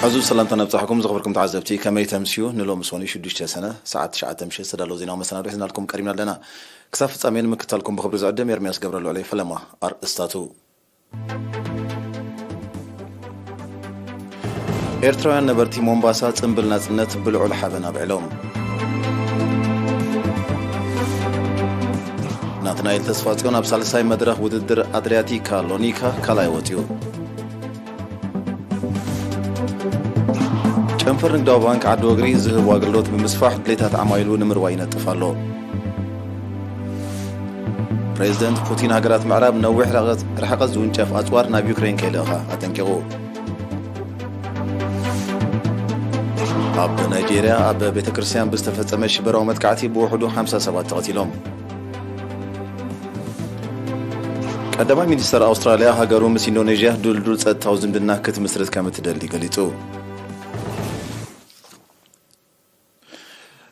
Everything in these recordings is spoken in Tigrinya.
ኣዙ ሰላምታ ነብጻሕኩም ዝኽብርኩም ተዓዘብቲ፣ ከመይ ተምስዩ? ንሎሚ ሶኒ ሽዱሽተ ሰነ ሰዓት ትሽዓተ ምሸት ዝተዳለወ ዜናዊ መሰናዶ ሒዝናልኩም ቀሪብና ኣለና። ክሳብ ፍጻሜ ንምክታልኩም ብኽብሪ ዝዕድም ኤርምያስ ገብረልዑል እየ። ፈለማ ኣርእስታቱ። ኤርትራውያን ነበርቲ ሞምባሳ ጽምብል ናጽነት ብልዑል ሓበን ኣብዒሎም። ናትናኤል ተስፋጽዮን ኣብ ሳልሳይ መድረኽ ውድድር ኣድሪያቲካ ሎኒካ ካልኣይ ወጺኡ። ጨንፈር ንግዳዊ ባንክ ዓዲ ወግሪ ዝህቦ ኣገልግሎት ብምስፋሕ ድሌታት ዓማዊሉ ንምርዋይ ይነጥፍ ኣሎ። ፕሬዚደንት ፑቲን ሃገራት ምዕራብ ነዊሕ ርሕቀት፣ ርሕቀት ዝውንጨፍ ኣጽዋር ናብ ዩክሬን ከይልእኻ ኣጠንቂቑ። ኣብ ናይጄርያ ኣብ ቤተ ክርስቲያን ብዝተፈጸመ ሽበራዊ መጥቃዕቲ ብውሕዱ ሓምሳ ሰባት ተቐቲሎም። ቀዳማይ ሚኒስተር ኣውስትራልያ ሃገሩ ምስ ኢንዶኔዥያ ድልዱል ጸጥታዊ ዝምድና ክትምስርት ከም እትደሊ ገሊጹ።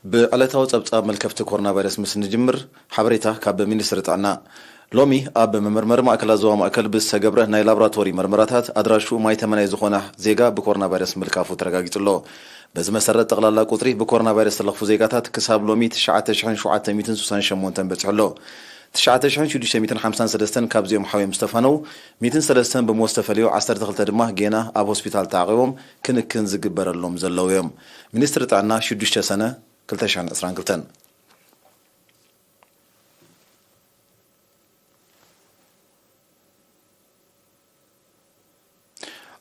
ብዕለታዊ ጸብጻብ መልከፍቲ ኮሮና ቫይረስ ምስ ንጅምር፣ ሓበሬታ ካብ ሚኒስትሪ ጥዕና። ሎሚ ኣብ መመርመሪ ማእከላት ዞባ ማእከል ብዝተገብረ ናይ ላቦራቶሪ መርመራታት፣ ኣድራሹ ማይ ተመናይ ዝኾነ ዜጋ ብኮሮና ቫይረስ ምልካፉ ተረጋጊጹ ኣሎ። በዚ መሰረት፣ ጠቕላላ ቁጽሪ ብኮሮና ቫይረስ ዝተለኽፉ ዜጋታት ክሳብ ሎሚ ትሽዓተ ሽሕን ሸውዓተ ሚእትን ስሳን ሸሞንተን በጺሑ ኣሎ። ትሽዓተ ሽሕን ሽዱሽተ ሚእትን ሓምሳን ሰለስተን ካብዚኦም ሓውዮም ዝተፋነው፣ ሚእትን ሰለስተን ብሞት ዝተፈልዩ፣ ዓሰርተ ክልተ ድማ ጌና ኣብ ሆስፒታል ተዓቒቦም ክንክን ዝግበረሎም ዘለዉ እዮም። ሚኒስትሪ ጥዕና ሽዱሽተ ሰነ ክልተ ሽሕን ዕስራን ክልተን።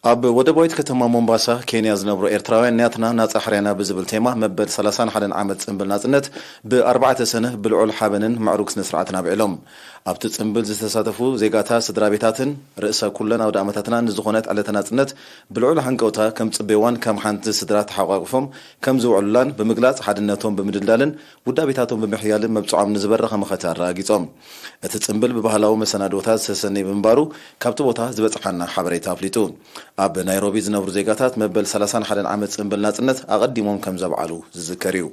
ኣብ ወደባዊት ከተማ ሞምባሳ፣ ኬንያ ዝነብሩ ኤርትራውያን ናትና ናጻ ሕርያና ብዝብል ቴማ መበል ሰላሳን ሓደን ዓመት ጽምብል ናጽነት ብኣርባዕተ ሰነ ብልዑል ሓበንን ምዕሩግ ስነ ስርዓትን ኣብዒሎም። ኣብቲ ጽምብል ዝተሳተፉ ዜጋታት፣ ስድራ ቤታትን ርእሰ ኩለን ኣውደ ኣመታትና ንዝኾነት ዕለተ ናጽነት ብልዑል ሃንቀውታ ከም ጽበይዋን ከም ሓንቲ ስድራ ተሓቋቁፎም ከም ዝውዕሉላን ብምግላጽ፣ ሓድነቶም ብምድልዳልን ውዳቤታቶም ብምሕያልን መብጽዖም ንዝበረኸ መኸተ ኣረጋጊጾም። እቲ ጽምብል ብባህላዊ መሰናድኦታት ዝተሰነየ ብምንባሩ፣ ካብቲ ቦታ ዝበጽሓና ሓበሬታ ኣፍሊጡ። ኣብ ናይሮቢ ዝነብሩ ዜጋታት መበል ሰላሳን ሓደን ዓመት ጽምብል ናጽነት ኣቐዲሞም ከም ዘብዓሉ ዝዝከር እዩ።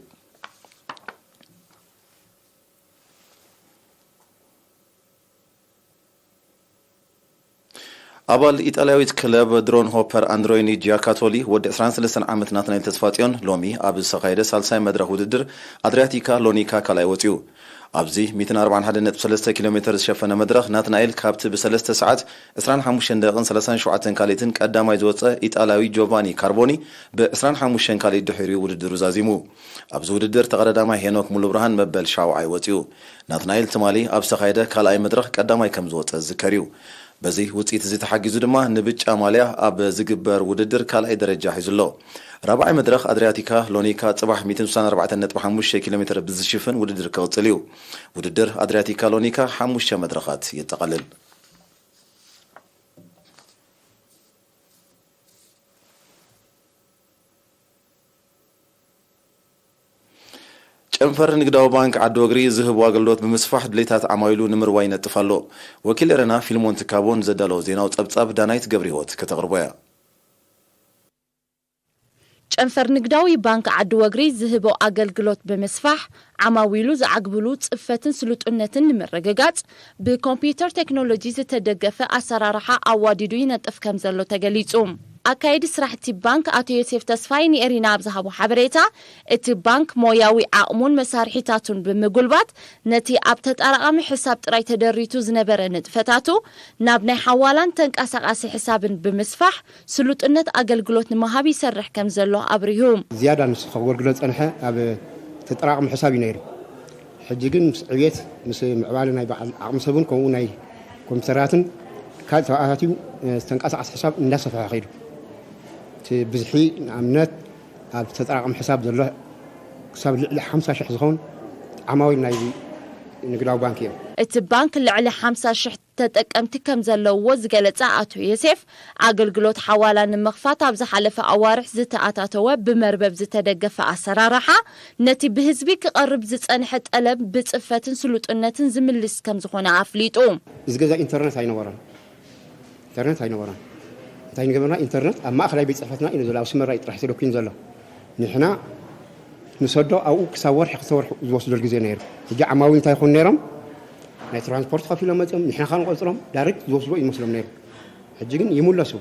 ኣባል ኢጣልያዊት ክለብ ድሮን ሆፐር ኣንድሮይኒ ጂያካቶሊ፣ ወዲ ዕስራን ሰለስተን ዓመት ናትናኤል ተስፋጽዮን፣ ሎሚ ኣብ ዝተኻየደ ሳልሳይ መድረኽ ውድድር ኣድሪያቲካ ሎኒካ ካልኣይ ወጺኡ። ኣብዚ ሚእትን ኣርባዓን ሓደን ነጥቢ ሰለስተ ኪሎ ሜተር ዝሸፈነ መድረኽ፣ ናትናኤል ካብቲ ብሰለስተ ሰዓት ዕስራን ሓሙሽተን ደቂቕን ሰላሳን ሸውዓተን ካልኢትን ቀዳማይ ዝወጸ ኢጣልያዊ ጆቫኒ ካርቦኒ ብዕስራን ሓሙሽተን ካልኢት ድሒሩ ውድድሩ ዛዚሙ። ኣብዚ ውድድር ተቐዳዳማይ ሄኖክ ሙሉብርሃን መበል ሻውዓይ ወጺኡ። ናትናኤል ትማሊ ኣብ ዝተኻየደ ካልኣይ መድረኽ ቀዳማይ ከም ዝወጸ ዝዝከር እዩ። በዚ ውጽኢት እዚ ተሓጊዙ ድማ ንብጫ ማልያ ኣብ ዝግበር ውድድር ካልኣይ ደረጃ ሒዙ ኣሎ። ራብዓይ መድረኽ ኣድሪያቲካ ሎኒካ ጽባሕ ሚእትን ስሳን ኣርባዕተን ነጥቢ ሓሙሽተ ኪሎ ሜትር ብዝሽፍን ውድድር ክቕጽል እዩ። ውድድር ኣድሪያቲካ ሎኒካ ሓሙሽተ መድረኻት የጠቓልል። ጨንፈር ንግዳዊ ባንክ ዓዲ ወግሪ ዝህቦ ኣገልግሎት ብምስፋሕ ድሌታት ዓማዊሉ ንምርዋይ ይነጥፍ ኣሎ። ወኪል ኤረና ፊልሞን ትካቦ ንዘዳለዎ ዜናዊ ጸብጻብ ዳናይት ገብረህይወት ከተቕርቦ እያ። ጨንፈር ንግዳዊ ባንክ ዓዲ ወግሪ ዝህቦ ኣገልግሎት ብምስፋሕ ዓማዊሉ ዝዓግብሉ ጽፈትን ስሉጥነትን ንምርግጋጽ ብኮምፒውተር ቴክኖሎጂ ዝተደገፈ ኣሰራርሓ ኣዋዲዱ ይነጥፍ ከም ዘሎ ተገሊጹ። ኣካየዲ ስራሕቲ ባንክ ኣቶ ዮሴፍ ተስፋይ ንኤሪና ኣብ ዝሃቦ ሓበሬታ፣ እቲ ባንክ ሞያዊ ዓቕሙን መሳርሒታቱን ብምጉልባት፣ ነቲ ኣብ ተጣራቓሚ ሕሳብ ጥራይ ተደሪቱ ዝነበረ ንጥፈታቱ ናብ ናይ ሓዋላን ተንቀሳቓሲ ሕሳብን ብምስፋሕ፣ ስሉጥነት ኣገልግሎት ንምሃብ ይሰርሕ ከም ዘሎ ኣብሪሁ። ዝያዳ ንሱ ከገልግሎ ዝጸንሐ ኣብ ተጠራቕሚ ሕሳብ እዩ ነይሩ። ሕጂ ግን ምስ ዕብየት፣ ምስ ምዕባለ ናይ በዓል ዓቕሚ ሰብን ከምኡ ናይ ኮምፒውተራትን ካልእ ተኣታትዩ፣ እ፣ ተንቀሳቓሲ ሕሳብ እንዳሰፍሐ ከይዱ። እቲ ብዝሒ ንኣብነት ኣብ ተጠራቕሚ ሕሳብ ዘሎ ክሳብ ልዕሊ ሓምሳ ሽሕ ዝኸውን ዓማዊል ናይ ንግዳዊ ባንክ እዮም። እቲ ባንክ ልዕሊ ሓምሳ ሽሕ ተጠቀምቲ ከም ዘለውዎ ዝገለጸ ኣቶ ዮሴፍ፣ ኣገልግሎት ሓዋላ ንምኽፋት ኣብ ዝሓለፈ ኣዋርሕ ዝተኣታተወ ብመርበብ ዝተደገፈ ኣሰራርሓ፣ ነቲ ብህዝቢ ክቐርብ ዝጸንሐ ጠለብ ብጽፈትን ስሉጥነትን ዝምልስ ከም ዝኾነ ኣፍሊጡ። እዚ ገዛ ኢንተርነት ኣይነበረን። ኢንተርነት ኣይነበረን። እንታይ ንገበርና? ኢንተርነት ኣብ ማእኸላይ ቤት ጽሕፈትና እዩ ዘሎ፣ ኣብ ስመራ እዩ ጥራሕ ተደኩኑ ዘሎ። ንሕና ንሰዶ ኣብኡ ክሳብ ወርሒ ክልተ ወርሒ ዝወስደሉ ግዜ ነይሩ። ሕጂ ዓማዊ እንታይ ይኾኑ ነይሮም? ናይ ትራንስፖርት ከፊሎም መጺኦም፣ ንሕና ከኣ ንቆጽሮም፣ ዳይሬክት ዝወስድዎ ይመስሎም ነይሩ። ሕጂ ግን ይምለሱ።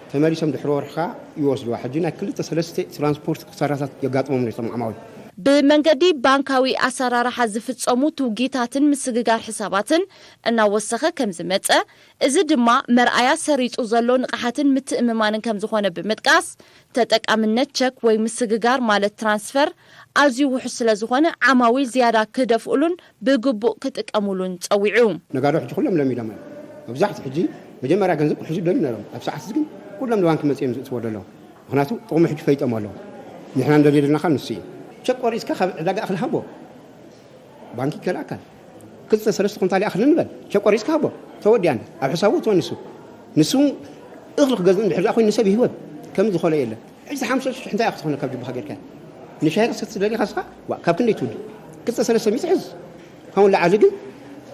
እቲ ተመሊሶም ድሕሪ ወርሒ ከዓ ይወስድዋ። ሕጂ ናይ ክልተ ሰለስተ ትራንስፖርት ክሳራታት የጋጥሞም ነቶም ዓማዊል። ብመንገዲ ባንካዊ ኣሰራርሓ ዝፍጸሙ ትውጊታትን ምስግጋር ሕሳባትን እናወሰኸ ከም ዝመጸ፣ እዚ ድማ መርኣያ ሰሪጹ ዘሎ ንቕሓትን ምትእምማንን ከም ዝኾነ ብምጥቃስ፣ ተጠቃምነት ቸክ ወይ ምስግጋር ማለት ትራንስፈር ኣዝዩ ውሑስ ስለ ዝኾነ፣ ዓማዊል ዝያዳ ክደፍኡሉን ብግቡእ ክጥቀሙሉን ጸዊዑ። ነጋዶ ሕጂ ኩሎም ለሚዶም እዮም። መብዛሕትኡ ሕጂ መጀመርያ ገንዘብ ክሕዙ ደልዩ ነይሮም። ኣብ ሰዓት ግን ኩሎም ንባንክ መፅኦም ዝእትዎ ደለዉ። ምክንያቱ ጥቕሙ ሕጂ ፈይጦም ኣለዉ። ንሕና እንደልዮ ዘለና ካብ ንሱ እዩ። ቸክ ቆሪፅካ ካብ ዕዳጋ እኽሊ ሃቦ ባንክ ይከልኣካ። ክልተ ሰለስተ ኩንታል ይኣኽል ንበል። ቸክ ቆሪፅካ ሃቦ። ተወዲኣን ኣብ ሕሳቡ እትወ ንሱ ንሱ እውን እኽሊ ክገዝእ እንድሕር ደኣ ኮይኑ ንሰብ ይህወብ ከም ዝኾነ የለን። ሕጂ ሓምሳ ሽሕ እንታይ ክትኾነ ካብ ጅቡኻ ጌርካ ንሻሂ ክትሰቲ ደሊኻ ስኻ ዋ ካብ ክንደይ ትውድእ ክልተ ሰለስተ ሚእቲ ሕዝ ካብኡ ላዓሊ ግን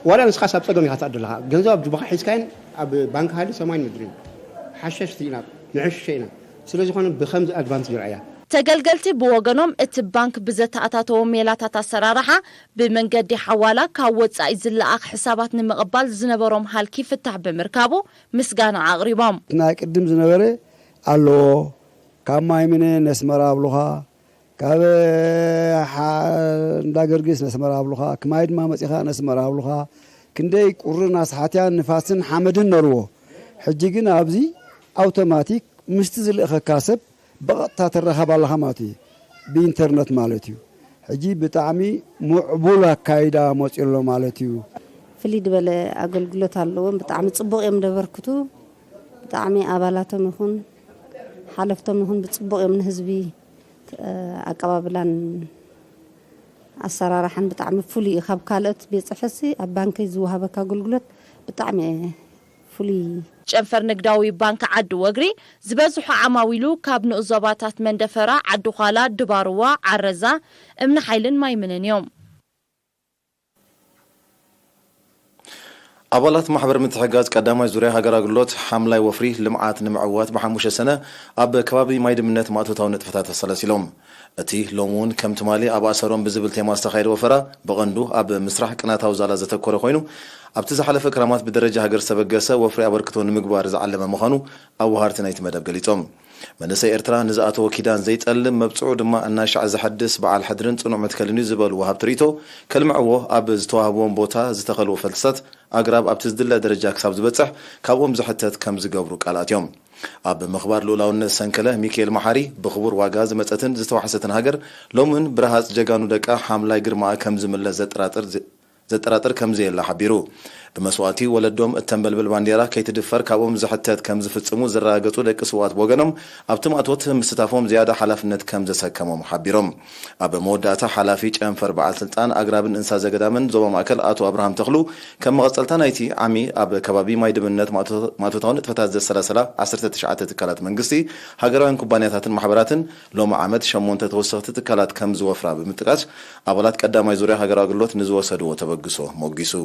ዋላ ንስኻስ ኣብ ጸገም ኢኻ ትኣዱ ኣለኻ ገንዘብ ኣብ ጅቡኻ ሒዝካየን ኣብ ባንክ ሃሊ ሰማይን ምድርን ሓሸሽቲ ኢና ንዕሽሸ ኢና ስለዝኾነ ብኸምዚ ኣድቫንስ ይርኣያ ተገልገልቲ ብወገኖም እቲ ባንክ ብዘተኣታተዎ ሜላታት ኣሰራርሓ ብመንገዲ ሓዋላ ካብ ወጻኢ ዝለኣኽ ሕሳባት ንምቕባል ዝነበሮም ሃልኪ ፍታሕ ብምርካቡ ምስጋና ኣቕሪቦም። ናይ ቅድም ዝነበረ ኣለዎ ካብ ማይምነ ነስመራ ኣብሉኻ ካብ እንዳ ገርግስ ነስመራ ኣብሉኻ ክማይ ድማ መጺኻ ነስመራ ኣብሉኻ ክንደይ ቁርን ኣስሓትያን ንፋስን ሓመድን ነርዎ ሕጂ ግን ኣብዚ ኣውቶማቲክ ምስቲ ዝልእኸካ ሰብ ብቐጥታ ትራኸብ ኣለኻ ማለት እዩ ብኢንተርነት ማለት እዩ ሕጂ ብጣዕሚ ምዕቡል ኣካይዳ መፂኡ ኣሎ ማለት እዩ ፍልይ ዝበለ ኣገልግሎት ኣለዎም ብጣዕሚ ፅቡቕ እዮም ደበርክቱ ብጣዕሚ ኣባላቶም ይኹን ሓለፍቶም ይኹን ብፅቡቕ እዮም ንህዝቢ ኣቀባብላን ኣሰራርሓን ብጣዕሚ ፍሉይ እዩ ካብ ካልኦት ቤት ፅሕፈትሲ ኣብ ባንከይ ዝወሃበካ ኣገልግሎት ብጣዕሚ እየ ፍሉይ እዩ። ጨንፈር ንግዳዊ ባንክ ዓዲ ወግሪ ዝበዝሑ ዓማዊሉ ካብ ንኡስ ዞባታት መንደፈራ፣ ዓዲ ዃላ፣ ድባርዋ፣ ዓረዛ፣ እምኒ ሓይልን ማይምነን እዮም። ኣባላት ማሕበር ምትሕጋዝ ቀዳማይ ዙርያ ሃገር ኣገልግሎት ሓምላይ ወፍሪ ልምዓት ንምዕዋት ብሓሙሽተ ሰነ ኣብ ከባቢ ማይ ድምነት ማእቶታዊ ንጥፈታት ተሰላሲሎም። እቲ ሎሚ እውን ከም ትማሊ ኣብ ኣሰሮም ብዝብል ቴማ ዝተኻየደ ወፈራ ብቐንዱ ኣብ ምስራሕ ቅናታዊ ዛላ ዘተኮረ ኮይኑ ኣብቲ ዝሓለፈ ክራማት ብደረጃ ሃገር ዝተበገሰ ወፍሪ ኣበርክቶ ንምግባር ዝዓለመ ምዃኑ ኣወሃርቲ ናይቲ መደብ ገሊጾም። መንእሰይ ኤርትራ ንዝኣተዎ ኪዳን ዘይጠልም መብጽዑ ድማ እናሻዕ ዘሐድስ በዓል ሕድርን ጽኑዕ መትከልን እዩ ዝበሉ ወሃብቲ ርእይቶ ከልምዕዎ ኣብ ዝተዋህብዎም ቦታ ዝተኸልዎ ፈልስታት ኣግራብ ኣብቲ ዝድለ ደረጃ ክሳብ ዝበጽሕ ካብኦም ዝሕተት ከም ዝገብሩ ቃል ኣትዮም። ኣብ ምኽባር ልኡላውነት ዝሰንከለ ሚኪኤል መሓሪ ብኽቡር ዋጋ ዝመጸትን ዝተዋሕሰትን ሃገር ሎምን ብረሃጽ ጀጋኑ ደቃ ሓምላይ ግርማኣ ከም ዝምለስ ዘጠራጥር ዘጠራጥር ከም ዘየለ ሓቢሩ። ብመስዋእቲ ወለዶም እተንበልብል ባንዴራ ከይትድፈር ካብኦም ዝሕተት ከም ዝፍጽሙ ዝረጋገጹ ደቂ ስውኣት ብወገኖም ኣብቲ ማእቶት ምስታፎም ዝያዳ ሓላፍነት ከም ዘሰከሞም ሓቢሮም። ኣብ መወዳእታ ሓላፊ ጨንፈር በዓል ስልጣን ኣግራብን እንስሳ ዘገዳምን ዞባ ማእከል ኣቶ ኣብርሃም ተኽሉ ከም መቐጸልታ ናይቲ ዓሚ ኣብ ከባቢ ማይ ድምነት ማእቶታዊ ንጥፈታት ዘሰላሰላ ዓሰርተ ትሽዓተ ትካላት መንግስቲ፣ ሃገራውያን ኩባንያታትን ማሕበራትን ሎሚ ዓመት ሸሞንተ ተወሰኽቲ ትካላት ከም ዝወፍራ ብምጥቃስ ኣባላት ቀዳማይ ዙርያ ሃገራዊ ኣገልግሎት ንዝወሰድዎ ተበግሶ ሞጊሱ።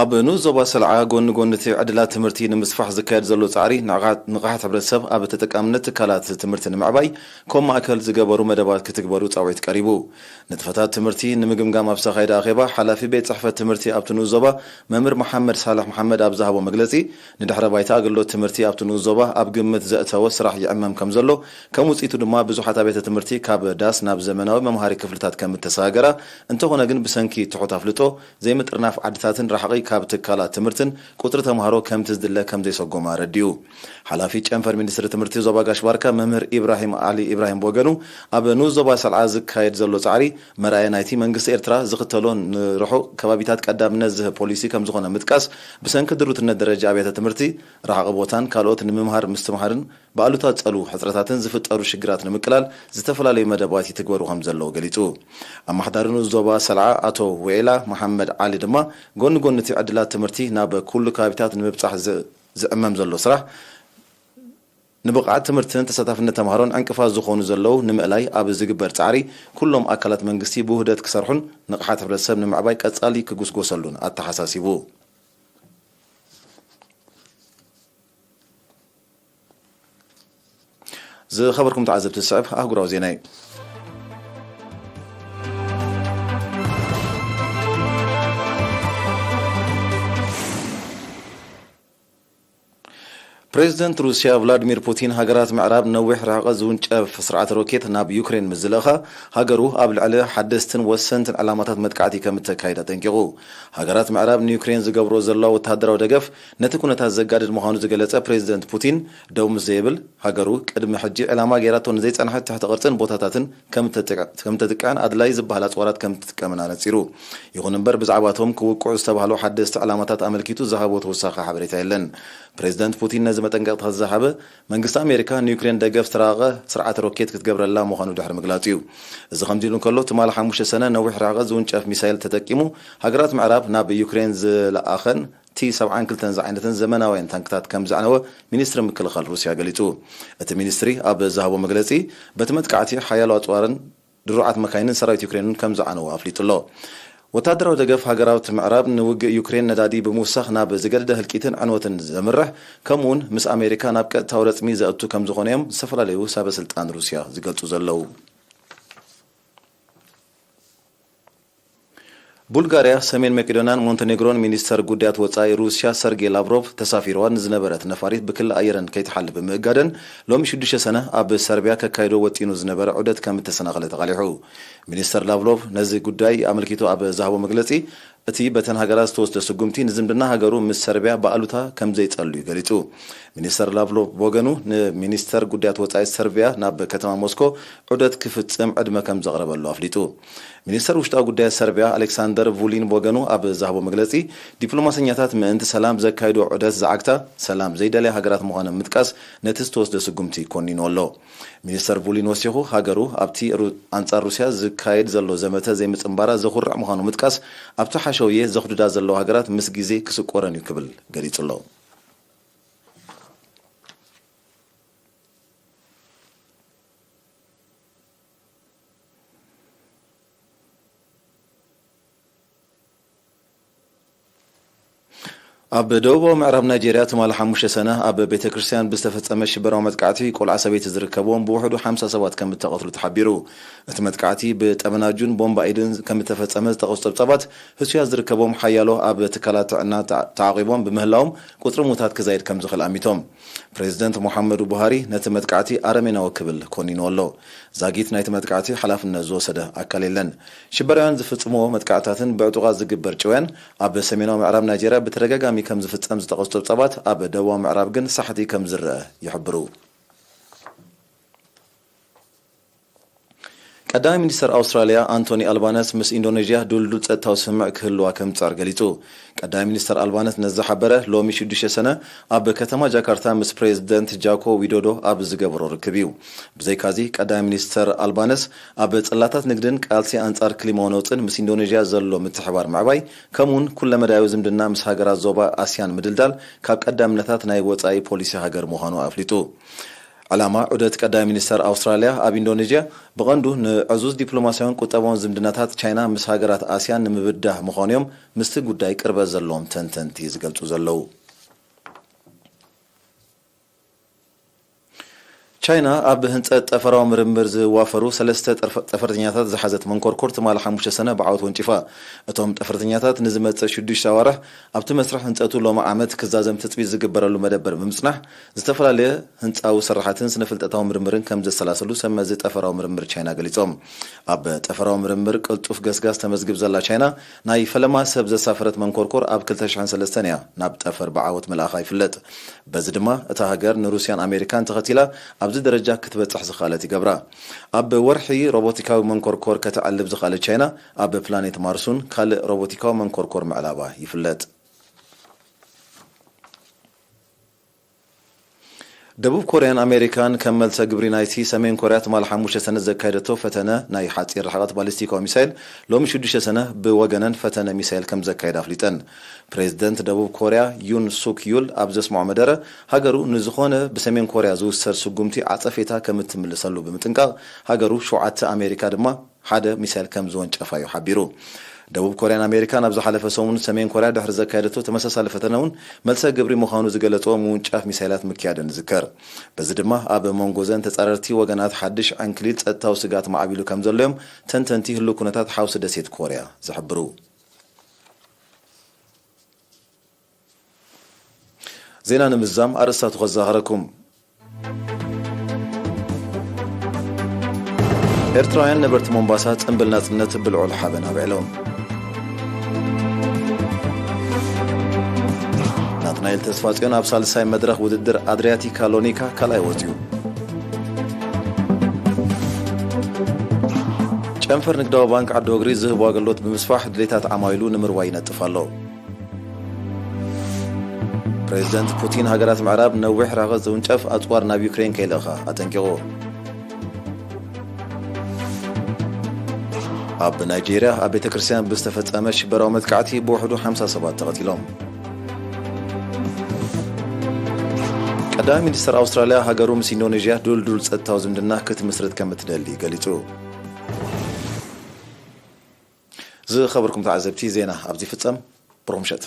ኣብ ንኡስ ዞባ ሰልዓ ጎኒ ጎኒ እቲ ዕድላት ትምህርቲ ንምስፋሕ ዝካየድ ዘሎ ጻዕሪ ንቕሓት ሕብረተሰብ ኣብ ተጠቃምነት ትካላት ትምህርቲ ንምዕባይ ከም ማእከል ዝገበሩ መደባት ክትግበሩ ጻውዒት ቀሪቡ። ንጥፈታት ትምህርቲ ንምግምጋም ኣብ ዝተኻየደ ኣኼባ ሓላፊ ቤት ጽሕፈት ትምህርቲ ኣብቲ ንኡስ ዞባ መምህር መሓመድ ሳልሕ መሓመድ ኣብ ዝሃቦ መግለጺ ንድሕረ ባይታ ኣገልግሎት ትምህርቲ ኣብቲ ንኡስ ዞባ ኣብ ግምት ዘእተወ ስራሕ ይዕመም ከም ዘሎ ከም ውጽኢቱ ድማ ብዙሓት ኣብያተ ትምህርቲ ካብ ዳስ ናብ ዘመናዊ መምሃሪ ክፍልታት ከም እተሰጋገራ እንተኾነ ግን ብሰንኪ ትሑት ኣፍልጦ ዘይምጥርናፍ ዓድታትን ራሕቒ ካብ ትካላት ትምህርትን ቁጽሪ ተምሃሮ ከምቲ ዝድለ ከም ዘይሰጎመ ኣረዲኡ። ሓላፊ ጨንፈር ሚኒስትሪ ትምህርቲ ዞባ ጋሽ ባርካ መምህር ኢብራሂም ዓሊ ኢብራሂም ብወገኑ ኣብ ንኡስ ዞባ ሰልዓ ዝካየድ ዘሎ ጻዕሪ መርኣያ ናይቲ መንግስቲ ኤርትራ ዝኽተሎ ንርሑቕ ከባቢታት ቀዳምነት ዝህብ ፖሊሲ ከም ዝኾነ ምጥቃስ ብሰንኪ ድሩትነት ደረጃ ኣብያተ ትምህርቲ ራሕቒ ቦታን ካልኦት ንምምሃር ምስትምሃርን ብኣሉታ ጸልዉ ሕጽረታትን ዝፍጠሩ ሽግራት ንምቅላል ዝተፈላለዩ መደባት ይትግበሩ ከም ዘለዉ ገሊጹ። ኣማሕዳሪ ንኡስ ዞባ ሰልዓ ኣቶ ውዒላ መሓመድ ዓሊ ድማ ጎኒ ጎኒ እቲ ዕድላት ትምህርቲ ናብ ኩሉ ከባቢታት ንምብጻሕ ዝዕመም ዘሎ ስራሕ ንብቕዓት ትምህርትን ተሳታፍነት ተምሃሮን ዕንቅፋት ዝኾኑ ዘለዉ ንምእላይ ኣብ ዝግበር ጻዕሪ ኩሎም ኣካላት መንግስቲ ብውህደት ክሰርሑን ንቕሓት ሕብረተሰብ ንምዕባይ ቀጻሊ ክጉስጎሰሉን ኣተሓሳሲቡ። ዝኸበርኩም ተዓዘብቲ፣ ዝስዕብ ኣህጉራዊ ዜና እዩ። ፕሬዚደንት ሩስያ ቭላድሚር ፑቲን፣ ሃገራት ምዕራብ ነዊሕ ርሕቀት ዝውንጨፍ ስርዓተ ሮኬት ናብ ዩክሬን ምስ ዝለእኻ፣ ሃገሩ ኣብ ልዕሊ ሓደስትን ወሰንትን ዕላማታት መጥቃዕቲ ከም እተካይድ ኣጠንቂቑ። ሃገራት ምዕራብ ንዩክሬን ዝገብሮ ዘለዋ ወተሃደራዊ ደገፍ ነቲ ኩነታት ዘጋድድ ምዃኑ ዝገለጸ ፕሬዚደንት ፑቲን፣ ደው ምስ ዘይብል፣ ሃገሩ ቅድሚ ሕጂ ዕላማ ገይራቶ ንዘይጸንሐት ትሕቲ ቅርጽን ቦታታትን ከም እተጥቅዕን ኣድላይ ዝበሃል ኣጽዋራት ከም እትጥቀምን ኣነጺሩ። ይኹን እምበር፣ ብዛዕባቶም ክውቅዑ ዝተባህሉ ሓደስቲ ዕላማታት ኣመልኪቱ ዝሃቦ ተወሳኺ ሓበሬታ የለን። ፕሬዚደንት ፑቲን ነዚ መጠንቀቕታ ዝሃበ፣ መንግስቲ ኣሜሪካ ንዩክሬን ደገፍ ዝተራቐቐ ስርዓተ ሮኬት ክትገብረላ ምዃኑ ድሕሪ ምግላጹ እዩ። እዚ ከምዚ ኢሉ እንከሎ፣ ትማሊ ሓሙሽተ ሰነ ነዊሕ ርሕቀት ዝውንጨፍ ሚሳይል ተጠቂሙ፣ ሃገራት ምዕራብ ናብ ዩክሬን ዝለኣኸን ቲ ሰብዓን ክልተን ዝዓይነተን ዘመናውያን ታንክታት ከም ዘዕነወ ሚኒስትሪ ምክልኻል ሩስያ ገሊጹ። እቲ ሚኒስትሪ ኣብ ዝሃቦ መግለጺ፣ በቲ መጥቃዕቲ ሓያሎ ኣጽዋርን ድሩዓት መካይንን ሰራዊት ዩክሬንን ከም ዝዓነወ ኣፍሊጡ ኣሎ። ወታደራዊ ደገፍ ሃገራት ምዕራብ ንውግእ ዩክሬን ነዳዲ ብምውሳኽ ናብ ዝገደደ ህልቂትን ዕንወትን ዘምርሕ፣ ከምኡውን ምስ ኣሜሪካ ናብ ቀጥታዊ ረጽሚ ዘእቱ ከም ዝኾነ እዮም ዝተፈላለዩ ሰበ ስልጣን ሩስያ ዝገልጹ ዘለዉ። ቡልጋርያ፣ ሰሜን መቄዶንያን ሞንቴኔግሮን ሚኒስተር ጉዳያት ወጻኢ ሩስያ ሰርጌይ ላቭሮቭ ተሳፊርዋ ንዝነበረት ነፋሪት ብክሊ ኣየረን ከይትሓልፍ ብምእጋደን፣ ሎሚ ሽዱሽተ ሰነ ኣብ ሰርቢያ ከካይዶ ወጢኑ ዝነበረ ዑደት ከም እተሰናኸለ ተቓሊሑ። ሚኒስተር ላቭሮቭ ነዚ ጉዳይ ኣመልኪቱ ኣብ ዝሃቦ መግለጺ፣ እቲ በተን ሃገራት ዝተወስደ ስጉምቲ ንዝምድና ሃገሩ ምስ ሰርቢያ ብኣሉታ ከም ዘይጸሉ እዩ ገሊጹ። ሚኒስተር ላቭሮቭ ብወገኑ፣ ንሚኒስተር ጉዳያት ወጻኢ ሰርቢያ ናብ ከተማ ሞስኮ ዑደት ክፍጽም ዕድመ ከም ዘቕረበሉ ኣፍሊጡ። ሚኒስተር ውሽጣዊ ጉዳያት ሰርቢያ ኣሌክሳንደር ቩሊን ብወገኑ ኣብ ዝሃቦ መግለጺ፣ ዲፕሎማሰኛታት ምእንቲ ሰላም ዘካይዶ ዑደት ዝዓግታ፣ ሰላም ዘይደልያ ሃገራት ምዃነን ምጥቃስ ነቲ ዝተወስደ ስጉምቲ ኮኒኑ ኣሎ። ሚኒስተር ቩሊን ወሲኹ፣ ሃገሩ ኣብቲ ሩ-፣ ኣንጻር ሩስያ ዝካየድ ዘሎ ዘመተ ዘይምጽንባራ ዘኹርዕ ምዃኑ ምጥቃስ፣ ኣብቲ ሓሸውየ ዘኹድዳ ዘለዋ ሃገራት ምስ ግዜ ክስቆረን እዩ ክብል ገሊጹ ኣሎ። ኣብ ደቡባዊ ምዕራብ ናይጄርያ ትማሊ ሓሙሽተ ሰነ ኣብ ቤተ ክርስቲያን ብዝተፈጸመ ሽበራዊ መጥቃዕቲ ቆልዓ ሰበይቲ ዝርከብዎም ብውሕዱ ሓምሳ ሰባት ከም እተቐትሉ ተሓቢሩ። እቲ መጥቃዕቲ ብጠበናጁን ቦምባ ኢድን ከም እተፈጸመ ዝጠቐሱ ጸብጻባት፣ ህሱያት ዝርከብዎም ሓያሎ ኣብ ትካላት ጥዕና ተዓ-፣ ተዓቒቦም ብምህላዎም፣ ቁጽሪ ሙታት ክዛይድ ከም ዝኽእል ኣሚቶም። ፕሬዚደንት ሙሓመዱ ቡሃሪ ነቲ መጥቃዕቲ ኣረሜናዊ ክብል ኮኒንዎ ኣሎ። ዛጊት ናይቲ መጥቃዕቲ ሓላፍነት ዝወሰደ ኣካል የለን። ሽበራውያን ዝፍጽምዎ መጥቃዕትታትን ብዕጡቓት ዝግበር ጭውያን ኣብ ሰሜናዊ ምዕራብ ናይጄርያ ብተደጋጋሚ ከም ዝፍጸም ዝጠቐሱ ጸብጻባት፣ ኣብ ደቡባዊ ምዕራብ ግን ሳሕቲ ከም ዝረአ ይሕብሩ። ቀዳማይ ሚኒስተር ኣውስትራልያ ኣንቶኒ ኣልባነስ ምስ ኢንዶኔዥያ ድልዱል ጸጥታዊ ስምምዕ ክህልዋ ከም ዝጸዕር ገሊጹ። ቀዳማይ ሚኒስተር ኣልባነስ ነዚ ዝሓበረ ሎሚ ሽዱሽተ ሰነ ኣብ ከተማ ጃካርታ ምስ ፕሬዚደንት ጃኮ ዊዶዶ ኣብ ዝገበሮ ርክብ እዩ። ብዘይካዚ፣ ቀዳማይ ሚኒስተር ኣልባነስ ኣብ ጽላታት ንግድን ቃልሲ ኣንጻር ክሊማዊ ነውጽን ምስ ኢንዶኔዥያ ዘሎ ምትሕባር ምዕባይ፣ ከምኡውን ኩለመዳያዊ ዝምድና ምስ ሃገራት ዞባ ኣስያን ምድልዳል ካብ ቀዳምነታት ናይ ወጻኢ ፖሊሲ ሃገር ምዃኑ ኣፍሊጡ። ዕላማ ዑደት ቀዳማይ ሚኒስተር ኣውስትራልያ ኣብ ኢንዶኔዥያ ብቐንዱ ንዕዙዝ ዲፕሎማስያውን ቁጠባውን ዝምድናታት ቻይና ምስ ሃገራት ኣስያን ንምብዳህ ምዃኑ እዮም ምስቲ ጉዳይ ቅርበት ዘለዎም ተንተንቲ ዝገልጹ ዘለዉ። ቻይና ኣብ ህንጸት ጠፈራዊ ምርምር ዝዋፈሩ ሰለስተ ጠርፈ-፣ ጠፈርተኛታት ዝሓዘት መንኮርኮር ትማሊ ሓሙሽተ ሰነ ብዓወት ወንጪፋ። እቶም ጠፈርተኛታት ንዝመጽእ ሽዱሽተ ኣዋርሕ ኣብቲ መስርሕ ህንጸቱ ሎሚ ዓመት ክዛዘም ትጽቢት ዝግበረሉ መደበር ብምጽናሕ፣ ዝተፈላለየ ህንጻዊ ስራሓትን ስነ-ፍልጠታዊ ምርምርን ከም ዘሰላስሉ ሰብ መዚ ጠፈራዊ ምርምር ቻይና ገሊጾም። ኣብ ጠፈራዊ ምርምር ቅልጡፍ ገስጋስ ተመዝግብ ዘላ ቻይና፣ ናይ ፈለማ ሰብ ዘሳፈረት መንኮርኮር ኣብ ክልተ ሽሕን ሰለስተን እያ ናብ ጠፈር ብዓወት ምልኣኻ ይፍለጥ። በዚ ድማ እታ ሃገር ንሩስያን ኣሜሪካን ተኸቲላ ኣብዚ ደረጃ ክትበጽሕ ዝኸኣለት ይገብራ። ኣብ ወርሒ ሮቦቲካዊ መንኮርኮር ከተዕልብ ዝኸኣለት ቻይና፣ ኣብ ፕላኔት ማርስ እውን ካልእ ሮቦቲካዊ መንኮርኮር ምዕላባ ይፍለጥ። ደቡብ ኮርያን ኣሜሪካን ከም መልሰ ግብሪ ናይቲ ሰሜን ኮርያ ትማሊ ሓሙሽተ ሰነ ዘካየደቶ ፈተነ ናይ ሓጺር ርሕቀት ባሊስቲካዊ ሚሳይል፣ ሎሚ ሽዱሽተ ሰነ ብወገነን ፈተነ ሚሳይል ከም ዘካየዳ ኣፍሊጠን። ፕሬዚደንት ደቡብ ኮርያ ዩን ሱክ ዩል ኣብ ዘስምዖ መደረ፣ ሃገሩ ንዝኾነ ብሰሜን ኮርያ ዝውሰድ ስጉምቲ ዓጸፌታ ከም እትምልሰሉ ብምጥንቃቕ፣ ሃገሩ ሸውዓተ፣ ኣሜሪካ ድማ ሓደ ሚሳይል ከም ዝወንጨፋ እዩ ሓቢሩ። ደቡብ ኮርያን ኣሜሪካን ኣብ ዝሓለፈ ሰሙን ሰሜን ኮርያ ድሕሪ ዘካየደቶ ተመሳሳሊ ፈተነ እውን መልሰ ግብሪ ምዃኑ ዝገለጽዎ ምውንጫፍ ሚሳይላት ምክያደን ይዝከር። በዚ ድማ ኣብ መንጎ ዘን ተጻረርቲ ወገናት ሓድሽ ዕንክሊል ጸጥታዊ ስግኣት ማዕቢሉ ከም ዘሎ እዮም ተንተንቲ ህሉው ኩነታት ሓውሲ ደሴት ኮርያ ዝሕብሩ። ዜና ንምዝዛም ኣርእስታቱ ከዘኻኸረኩም። ኤርትራውያን ነበርቲ ሞምባሳ ጽምብል ናጽነት ብልዑል ሓበን ኣብዕሎም። ናትናኤል ተስፋጽዮን ኣብ ሳልሳይ መድረኽ ውድድር ኣድሪያቲካ ሎኒካ ካልኣይ ወጺኡ። ጨንፈር ንግዳዊ ባንክ ዓዲ ወግሪ ዝህቦ ኣገልግሎት ብምስፋሕ ድሌታት ዓማዊሉ ንምርዋይ ይነጥፍ ኣሎ። ፕሬዚደንት ፑቲን ሃገራት ምዕራብ ነዊሕ ርሕቀት ዝውንጨፍ ኣጽዋር ናብ ዩክሬን ከይልእኻ ኣጠንቂቑ። ኣብ ናይጄርያ ኣብ ቤተ ክርስቲያን ብዝተፈጸመ ሽበራዊ መጥቃዕቲ ብውሕዱ ሓምሳ ሰባት ተቐቲሎም። ቀዳማይ ሚኒስትር ኣውስትራልያ ሃገሩ ምስ ኢንዶኔዥያ ድልዱል ጸጥታዊ ዝምድና ክትምስርት ከም እትደሊ ገሊጹ። ዝኸበርኩም ተዓዘብቲ፣ ዜና ኣብዚ ይፍጸም። ብሩኽ ምሸት።